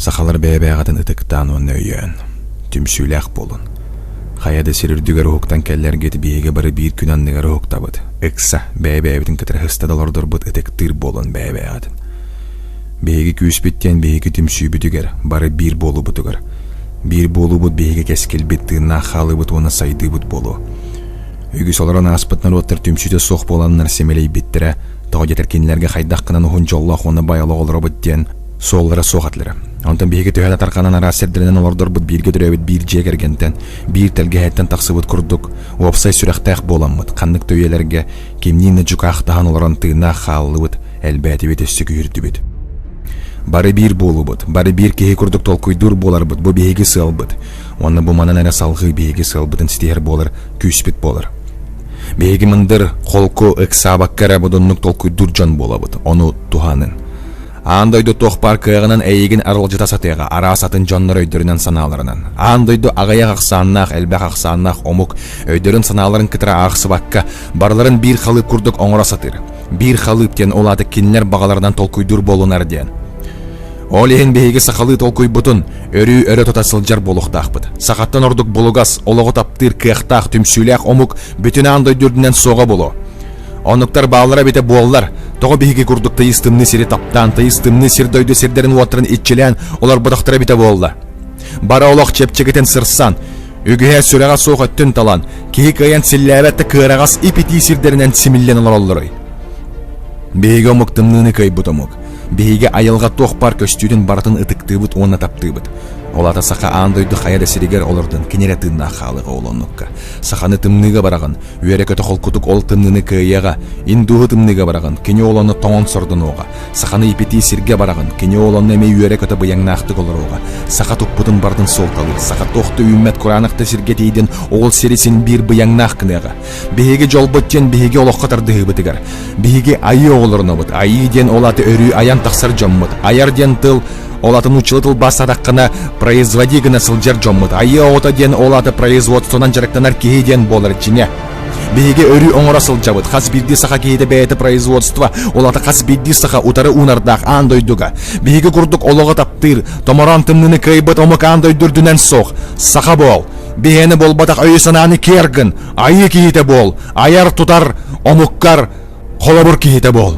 Сахалар бэйэ-бэйэҕитин ытыктаан уонна өйөөн, түмсүүлээх буолун. Хайа да сир үрдүгэр уһуктан кэллэргит биһиги бары биир күн анныгар уһуктабыт. Ыкса, бэйэ-бэйэбитин кытары сыста да олордорбут ытыктыыр буолун бэйэ-бэйэҕитин. Биһиги күүспүт диэн биһиги түмсүүбүтүгэр, бары биир буолуубутугар. Биир буолуубут биһиги кэскилбит, тыыннаах хаалыыбыт уонна сайдыыбыт буолуо. Үгүс олорон ааспыт норуоттар түмсүүтэ суох буоланнар симэлийбиттэрэ, тоҕо диэтэр кинилэргэ хайдах гынан уһун дьоллоох уонна баай олох олоробут диэн суоллара суох этилэрэ. Онтон биһиги төһө да тарҕанан араас сирдэринэн олордорбут бииргэ төрөөбүт биир дьиэ кэргэнтэн, биир тэлгэһэттэн тахсыбыт курдук, уопсай сүрэхтээх буоламмыт, ханнык да үйэлэргэ кимниин да дьукаахтаһан олорон тыыннаах хааллыбыт, элбээтибит, өссө күүһүрдүбүт. Бары биир буолуубут, бары биир киһи курдук толкуйдуур буоларбыт, бу биһиги сыалбыт. Уонна бу манан эрэ салҕыы биһиги сыалбытын ситиһэр буолар күүспүт буолар. Биһиги мындыр, холку, ыксаабакка эрэ бодуннук толкуйдуур дьон буолабыт, ону туһанын. Аан дойду туох баар кыаҕынан эйигин аралдьыта сатыаҕа, араас атын дьоннор өйдөрүнэн-санааларынан. Аан дойду аҕыйах ахсааннаах, элбэх ахсааннаах омук өйдөрүн-санааларын кытары аахсыбакка, барыларын биир халыып курдук оҥоро сатыыр. Биир халыып диэн ол аата кинилэр баҕаларынан толкуйдуур буолунар диэн. Ол иһин биһиги сахалыы толкуйбутун өрүү өрө тута сылдьар буолуохтаахпыт. Сахаттан ордук булугас, олоҕу таптыыр кыахтаах, түмсүүлээх омук бүтүн аан дойду үрдүнэн суоҕа буолуо. Оннуктар бааллара эбитэ буоллар, тоҕо биһиги курдук тыйыс тымныы сири таптаан, тыйыс тымныы сир-дойду сирдэрин-уоттарын иччилээн олорботохторо эбитэ буолла. Бары олох чэпчэкитин сырсан, үгүһэ сүрэҕэ суох өттүн талан, киһи кыайан силлээбэт да кыараҕас ип-итии сирдэринэн симиллэн олороллоруй. Биһиги омук тымныыны кыайбыт омук. Биһиги айылҕа туох баар көстүүтүн барытын ытыктыыбыт уонна таптыыбыт. Ол аата саха аан дойду хайа да сиригэр олордун кини эрэ тыыннаах хаалыаҕа ол оннукка. Саханы тымныыга бараҕын, үөрэ-көтө холкутук ол тымныыны кыайыаҕа, индуһу тымныыга бараҕын, кини ол онно тоҥон сордонуоҕа. Саханы ипитии сиргэ бараҕын, кини ол онно эмиэ үөрэ-көтө быйаҥнаахтык олоруоҕа. Саха туппутун барытын суолталыыр, саха туох да үүммэт кураанах да сиргэ тиийдин, ол сири син биир быйаҥнаах гыныаҕа. Биһиги дьолбут диэн биһиги олоххо тардыһыыбытыгар. Биһиги айыы оҕолорунабыт. Айыы диэн ол аата өрүү айан тахсар дьоммут. Айар диэн тыл ол аты нууччалыы тылбаастаатаххына производи гына сылдьар дьоммут. Айыы оҕото диэн ол аата производствонан дьарыктанар киһи диэн буолар дьиҥэ. Биһиги өрүү оҥоро сылдьабыт. Хас биирдии саха киһитэ бэйэтэ производство, ол аата хас биирдии саха утары уунардаах аан дойдуга. Биһиги курдук олоҕу таптыыр, томороон тымныыны кыайбыт омук аан дойду үрдүнэн суох. Саха буол. Биһиэнэ буолбатах өйү-санааны киэр гын, айыы киһитэ буол, айар-тутар омуккар холобур киһитэ буол.